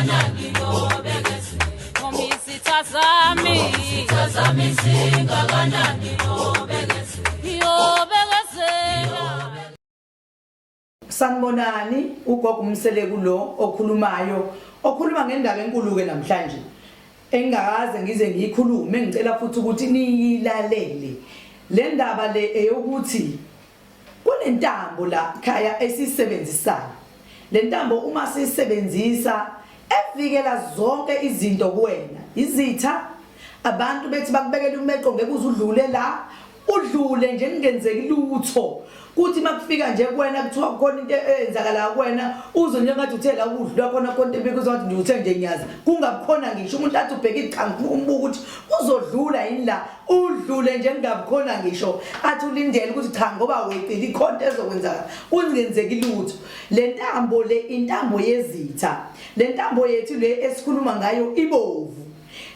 Singakanani yobekezela. Noma izitha zami. Izitha zami singakanani yobekezela. Yobekezela. Sanibonani, ugogo uMseleku lo okhulumayo, okhuluma ngendaba enkulu ke namhlanje engingakaze ngize ngiyikhulume, ngicela futhi ukuthi niyilalele. Le ndaba le eyokuthi kunentambo la khaya esiyisebenzisayo. Le ntambo uma siyisebenzisa evikela zonke izinto kuwena, izitha, abantu bethi bakubekela umeqo ngeke uze udlule la, udlule nje kungenzeki lutho. Kuthi makufika nje kuwena kuthiwa kukhona into eyenzakalayo kuwena, uzwe nje ngathi uthe la ukudlula khona khona into ebikuzwa ngathi nje uthe nje ngiyazi. Kungabikhona ngisho umuntu athi ubheka icha ngifuna ukumbuka ukuthi uzodlula yini la, udlule nje kungabikhona ngisho athi ulindele ukuthi cha ngoba weqile ikhona into ezokwenzakala, kungenzeki lutho. Le ntambo le intambo yezitha. Le ntambo yethu le esikhuluma ngayo ibovu.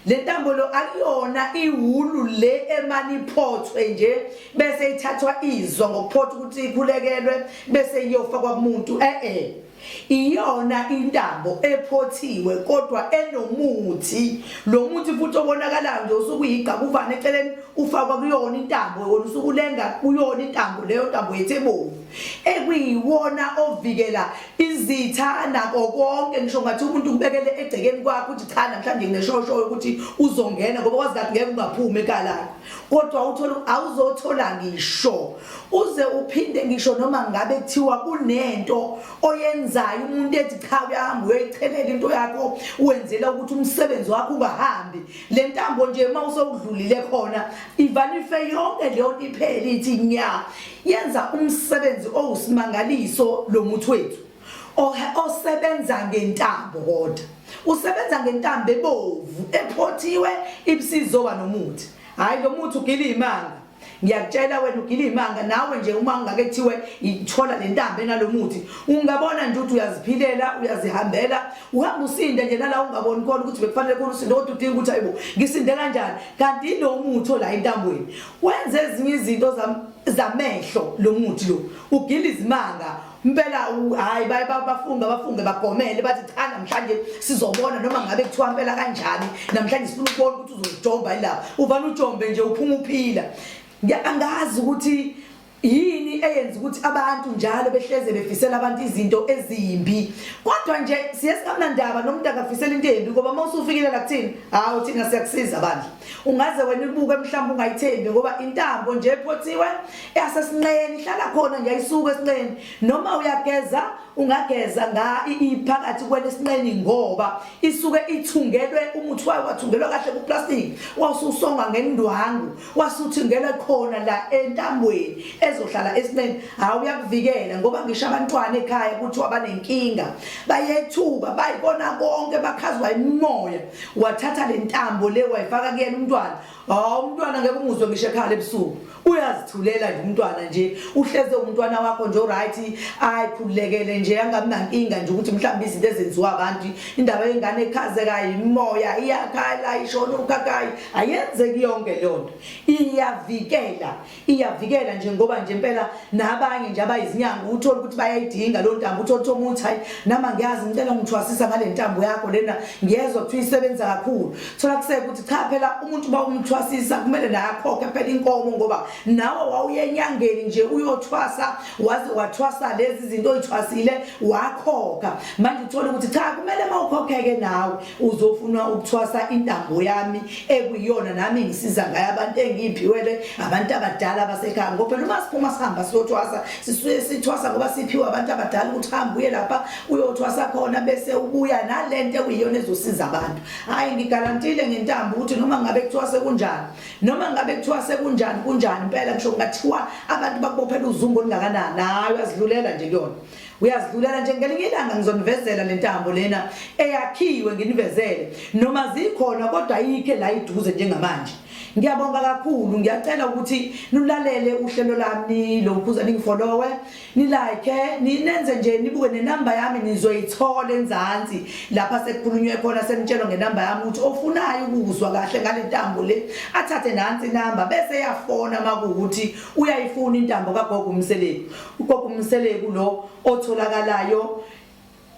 Le ntambo lo akuyona iwulu le emane iphothwe nje bese ithathwa izwa ngokuphotha ukuthi ikhulekelwe bese iyofakwa kumuntu, eh-eh. Iyona intambo ephothiwe kodwa enomuthi. Lo muthi futhi obonakalayo nje usuke uyigqabuvane eceleni ufakwa kuyona intambo, wona usuke ulenga kuyona intambo, leyo ntambo yethu ebovu ekuyiwona ovikela izitha nako konke. Ngisho ngathi umuntu ukubekele egcekeni kwakho uthi cha namhlanje ngineshosho ukuthi uzongena ngoba wazi kathi ngeke ungaphumi ekhaya lakho, kodwa uthola awuzothola ngisho uze uphinde ngisho noma ngabe kuthiwa kunento oyenzayo umuntu ethi cha uyahamba uyoyichelela into yakho wenzela ukuthi umsebenzi wakho ungahambi. Le ntambo nje uma usewudlulile khona ivane ife yonke leyo nto iphele ithi nya. Yenza umsebenzi owusimangaliso lo muthi wethu osebenza ngentambo, kodwa usebenza ngentambo ebovu ephothiwe ibisizoba nomuthi. Hhayi lo muthi ugila iy'manga, ngiyakutshela wena ugila iy'manga. Nawe nje uma ungake kuthiwe ithola le ntambo enalo muthi, ungabona nje ukuthi uyaziphilela, uyazihambela, uhamba usinde nje nala ungaboni khona ukuthi bekufanele khona usinde, kodwa udinga ukuthi hayibo ngisinde kanjani, kanti ilo muthi ola entambweni wenze ezinye izinto zamehlo. Lo muthi lo ugila izimanga impela. Hhayi baye bafunga bafunge bagomele bathi cha namhlanje sizobona noma ngabe kuthiwa impela kanjani, namhlanje sifuna ukubona ukuthi uzojomba yilapha. Uvane ujombe nje uphuma uphila. Angazi ukuthi yini eyenza ukuthi abantu njalo behleze befisela abantu izinto ezimbi, kodwa nje siye singamnandaba nomuntu akafisela into embi, ngoba uma usufikile la kuthini, hawu thina siyakusiza bandla. Ungaze wena ubuke mhlawumbe ungayithembi, ngoba intambo nje ephothiwe yasesinqeni ihlala khona nje, ayisuke esinqeni. Noma uyageza ungageza nga iphakathi kwena esinqeni, ngoba isuke ithungelwe umuthi wayo, wathungelwa kahle kuplastic, wasusonga ngendwangu, wasuthungelwa khona la entambweni ezohlala esinqeni. Hawu uyakuvikela, ngoba ngisho abantwana ekhaya kuthiwa banenkinga, bayethuka bayibona konke, bakhazwa imimoya, wathatha le ntambo le wayifaka kuyena umntwana, hawu umntwana ngeke umuzwe ngisho ekhala ebusuku, uyazithulela nje umntwana nje, uhleze umntwana wakho nje oright, ayikhululekele nje, angabi nankinga nje ukuthi mhlawumbe izinto ezenziwa abantu, indaba yengane ekhazekayo imimoya iyakhala ishona ukhakhayi, ayenzeki yonke leyo nto. Iyavikela, iyavikela nje, ngoba nje impela nabanye nje abayizinyanga uthola ukuthi bayayidinga leyo ntambo. Uthola ukuthi omunye uthi hayi nama ngiyazi ngicela ungithwasisa ngale ntambo yakho lena, ngiyezwa kuthiwa isebenza kakhulu. Thola kuseke ukuthi cha phela umuntu uma umthwasisa kumele naye akhokhe phela inkomo, ngoba nawe wawuye enyangeni nje uyothwasa, waze wathwasa lezi zinto oyithwasile wakhokha. Manje uthola ukuthi cha kumele uma ukhokheke nawe uzofuna ukuthwasa intambo yami ekuyiyona nami ngisiza ngayo abantu engiyiphiwele abantu abadala abasekhaya, ngoba phela uma siphuma sihamba siyothwasa sisuke sithwasa ngoba siphiwe abantu abadala ukuthi hamba uye lapha uyothwasa khona bese ubuya nalento ekuyiyona ezosiza abantu. Hhayi ngigarantile ngentambo ukuthi noma ngabe kuthiwa sekunjani, noma ngabe kuthiwa sekunjani kunjani impela, ngisho kungathiwa abantu bakubophela uzungu olungakanani, hhayi uyazidlulela nje kuyona, uyazidlulela nje. Ngelinye ilanga ngizonivezela le ntambo lena eyakhiwe, nginivezele noma zikhona, kodwa ayikho la iduze njengamanje. Ngiyabonga kakhulu, ngiyacela ukuthi nulalele uhlelo lami lokhuza, ningifollowe, nilike, ninenze nje nibuke nenamba yami, nizoyithola enzansi lapha sekukhulunywe khona, senitshelwa ngenamba yami ukuthi ofunayo ukuzwa kahle ngale ntambo le athathe nansi inamba bese yafona makuwukuthi uyayifuna intambo kaGogo Mseleku. uGogo Mseleku lo otholakalayo.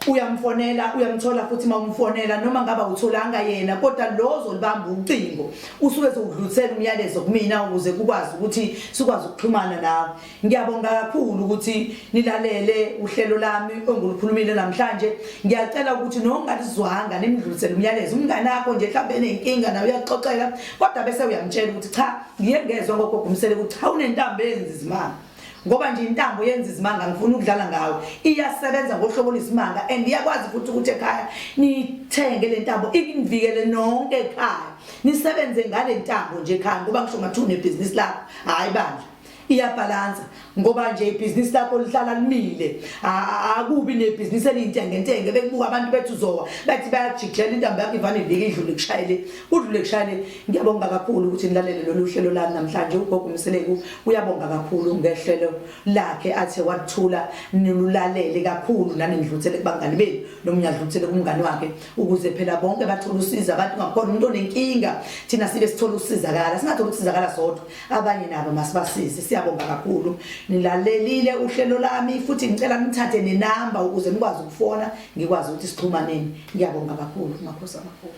Uyamfonela, uyamthola futhi uma umfonela noma ngaba utholanga yena, kodwa lo ozolibamba ucingo usuke ezowudlulisela umyalezo kumina ukuze kukwazi ukuthi sikwazi ukuxhumana nawe. Ngiyabonga kakhulu ukuthi nilalele uhlelo lami engulukhulumile namhlanje. Ngiyacela ukuthi nongalizwanga nimdlulisele umyalezo. Umngane wakho nje mhlawumbe enenkinga nawe uyakuxoxela, kodwa bese uyamtshela ukuthi cha, ngiye ngezwa ngogogo uMseleku ukuthi cha unentambo eyenza izimanga. Ngoba nje intambo yenza izimanga, ngifuna ukudlala ngawe. Iyasebenza ngohlobo lwesimanga and iyakwazi futhi ukuthi ekhaya nithenge le ntambo ikunivikele nonke ekhaya. Nisebenze ngale ntambo nje ekhaya ngoba ngisho ngathiwa unebhizinisi lakho. Hhayi bandla. Iyabhalansa ngoba nje ibhizinisi lakho lihlala limile, akubi nebhizinisi eliyintengentenge bekubuka abantu bethi uzowa, bathi bayajikijela intambo yakho ivane ivike idlule kushayele kudlule kushayele. Ngiyabonga kakhulu ukuthi nilalele lolu hlelo lami namhlanje. Ugogo uMseleku uyabonga kakhulu ngehlelo lakhe athe walithula, nilulalele kakhulu nani nidlulisele kubangani benu noma uyadlulisele kumngani wakhe ukuze phela bonke bathole usizo. Abantu ngakhona umuntu onenkinga thina sibe sithola ukusizakala, singatholi ukusizakala sodwa, abanye nabo masibasize. Siyabonga kakhulu nilalelile uhlelo lami futhi ngicela nithathe nenamba ukuze nikwazi ukufona ngikwazi ukuthi sixhumaneni. Ngiyabonga kakhulu, makhosi amakhulu.